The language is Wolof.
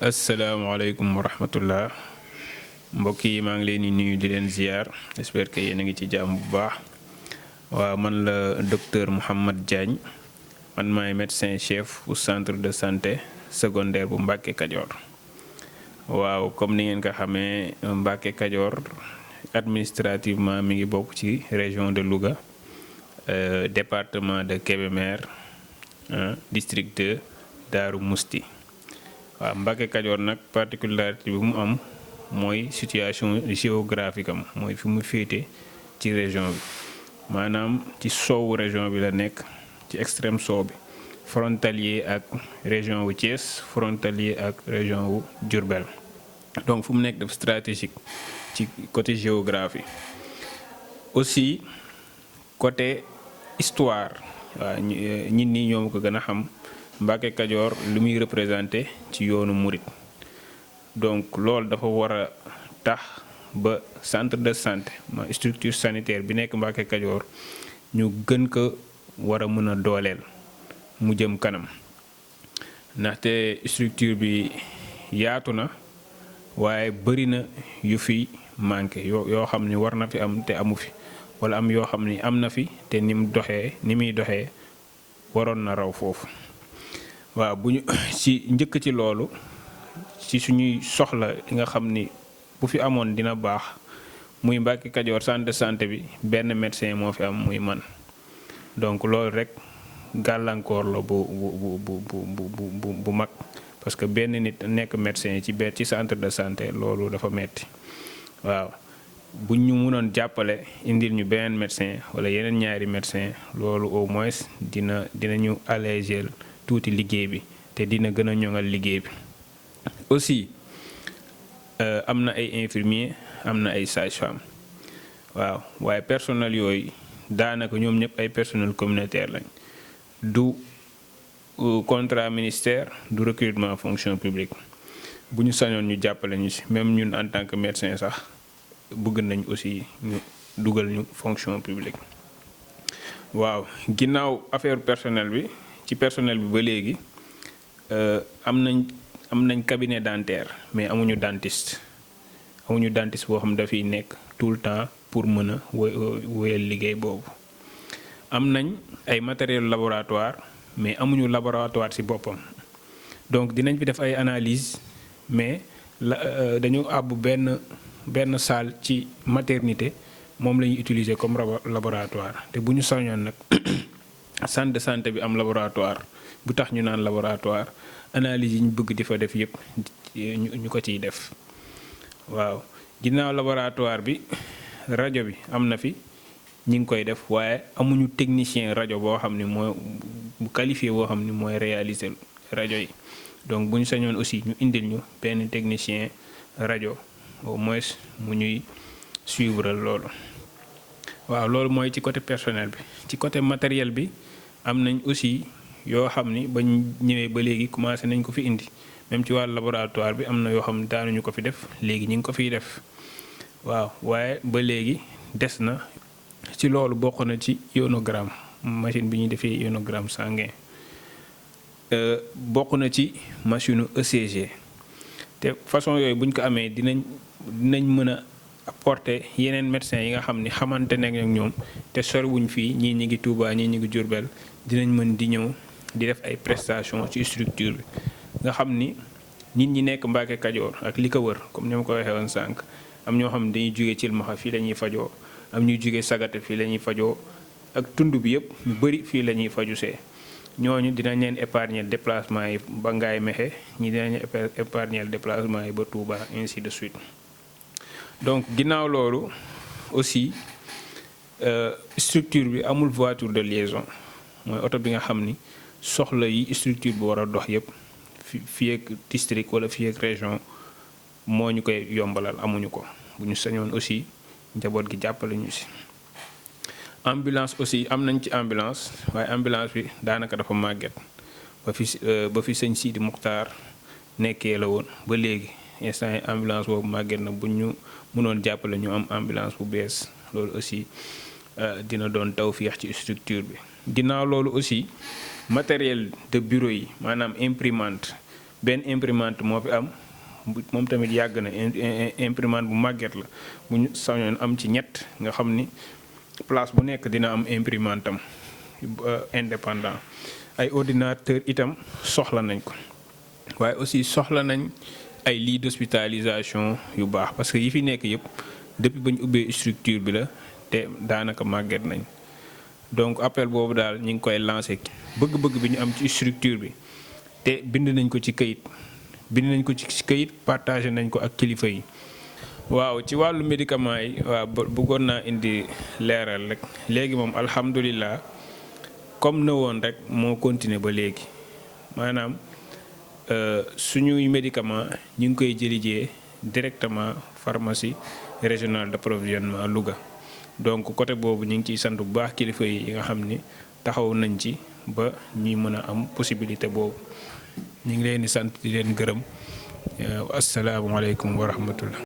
asalaamaaleykum wa rahmatullah mbokk yi maa ngi leen di nuyu di leen ziar j'espère que yéen a ngi ci jàmm bu baax waaw man la docteur Mouhamed Diagne man maay médecin chef au centre de santé secondaire bu Mbacke Kadior waaw comme ni ngeen ko xamee Mbacke Kadior administrativement mi ngi bokk ci région de Louga département de Kébémer district de Darou Mousti. waaw Mbacke Kadior nag particularité bi mu am mooy situation géographique am mooy fi mu féete ci région bi maanaam ci soowu région bi la nekk ci extrême soow bi frontalier ak région wu Thiès frontalier ak région wu Diourbel donc fu mu nekk def stratégique ci côté géographie aussi côté histoire waaw ñit ñi ñoom ko gën a xam Mbacke Kadior lu muy représenté ci yoonu murit donc loolu dafa war a tax ba centre de santé ma structure sanitaire bi nekk Mbacke Kadior ñu gën ko war a mën a dooleel mu jëm kanam ndaxte structure bi yaatu na waaye bëri na yu fi manqué yoo xam ni war na fi am te amu fi wala am yoo xam ni am na fi te ni muy doxee waroon na raw foofu. waaw bu ñu ci njëkk ci loolu ci suñuy soxla li nga xam ni bu fi amoon dina baax muy Mbacke Kadior centre de santé bi benn médecin moo fi am muy man donc loolu rek gàllankoor la bu mag parce que benn nit nekk médecin ci centre de santé loolu dafa metti waaw bu ñu mënoon jàppale indil ñu beneen médecin wala yeneen ñaari médecin loolu au moins dinañu alléger tuuti liggéey bi te dina gën a ñoŋal liggéey bi aussi am na ay infirmiers am na ay sages-femmes waaw waaye personnel yooyu daanaka ñoom ñëpp ay personnel communautaire lañ du contrat ministère du recrutement fonction publique bu ñu sañoon ñu jàppale ñu ci même ñun en tant que médecin sax bëgg nañ aussi ñu dugal ñu fonction publique waaw ginnaaw affaire personnel bi ci personnel bi ba léegi am nañ cabinet dentaire mais amuñu dentiste boo xam dafay nekk tout le temps pour mën a wéyal liggéey boobu. am nañ ay matériel laboratoire mais amuñu laboratoire ci boppam donc dinañ fi def ay analyse mais dañu àbb benn salle ci maternité moom la ñuy utiliser comme laboratoire te bu ñu sañoon nag. centre de santé bi am laboratoire bu tax ñu naan laboratoire analyse yi ñu bëgg di fa def yëpp ñu ko ciy def waaw ginnaaw laboratoire bi rajo bi am na fi ñi ngi koy def waaye amuñu technicien rajo boo xam ni mooy bu qualifié boo xam ni mooy réaliser rajo yi donc bu ñu sañoon aussi ñu indil ñu benn technicien rajo au moins mu ñuy suivre loolu waaw loolu mooy ci côté personnel bi ci côté matériel bi am nañ aussi yoo xam ni ba ñu ñëwee ba léegi commencé nañ ko fi indi même ci wàllu laboratoire bi am na yoo xam ne daanuñu ko fi def léegi ñu ngi ko fiy def waaw waaye ba léegi des na ci loolu bokk na ci ionogramme machine bi ñuy defee ionogramme sanguin bokk na ci machine ECG te façon yooyu buñ ko amee dinañ mën a apporter yeneen médecins yi nga xam ni xamante ne ak ñoom te soriwuñ fii ñii ñi ngi Touba ñii ñi ngi Diourbel dinañ mën di ñëw di def ay prestations ci structure bi nga xam ni nit ñi nekk Mbacke Kadior ak li ko wër comme ni ma ko waxee woon sànq am ñoo xam ne dañuy jógee Cilmaxa fii la ñuy fajoo am ñuy jógee Sagate fii la ñuy fajoo ak tund bi yëpp ñu bëri fii la ñuy faju see ñooñu dinañ leen épargner déplacement yi ba Ngaye Mékhé ñi dinañ épargner déplacement yi ba Touba ainsi de suite. donc ginnaaw loolu aussi structure bi amul voiture de liaison mooy oto bi nga xam ni soxla yi structure bi war a dox yëpp fii ak district wala fii ak région moo ñu koy yombalal amuñu ko bu ñu sañoon aussi njaboot gi jàppale ñu ci. ambulance aussi am nañ ci ambulance waaye ambulance bi daanaka dafa màgget ba fi sëñ Sidi Muxtaar nekkee la woon ba léegi instant yi ambulance boobu màgget na bu ñu mënoon jàppale ñu am ambulance bu bees loolu aussi dina doon tawfeex ci structure bi. ginnaaw loolu aussi matériel de bureau yi maanaam imprimante benn imprimante moo fi am moom tamit yàgg na imprimante bu màgget la bu ñu sañoon am ci ñett nga xam ni place bu nekk dina am imprimante am indépendant. ay ordinateur itam soxla nañ ko waaye aussi soxla nañ ay lits d'hospitalisation yu baax parce que yi fi nekk yëpp depuis ba ñu ubbee structure bi la te daanaka màgget nañ donc appel boobu daal ñu ngi koy lancé bëgg-bëgg bi ñu am ci structure bi te bind nañ ko ci këyit partagé nañ ko ak kilifa yi. waaw ci wàllu médicament yi waaw bëggoon naa indi leeral rek léegi moom alhamdulilah comme na woon rek moo continuer ba léegi maanaam suñuy médicament ñu ngi koy jëlijee directement pharmacie régionale d'approvisionnement Louga donc côté boobu ñu ngi ciy sant bu baax kilifa yi nga xam ni taxaw nañ ci ba ñuy mën a am possibilité boobu ñu ngi leen di sant di leen gërëm asalaamaaleykum wa rahmatullah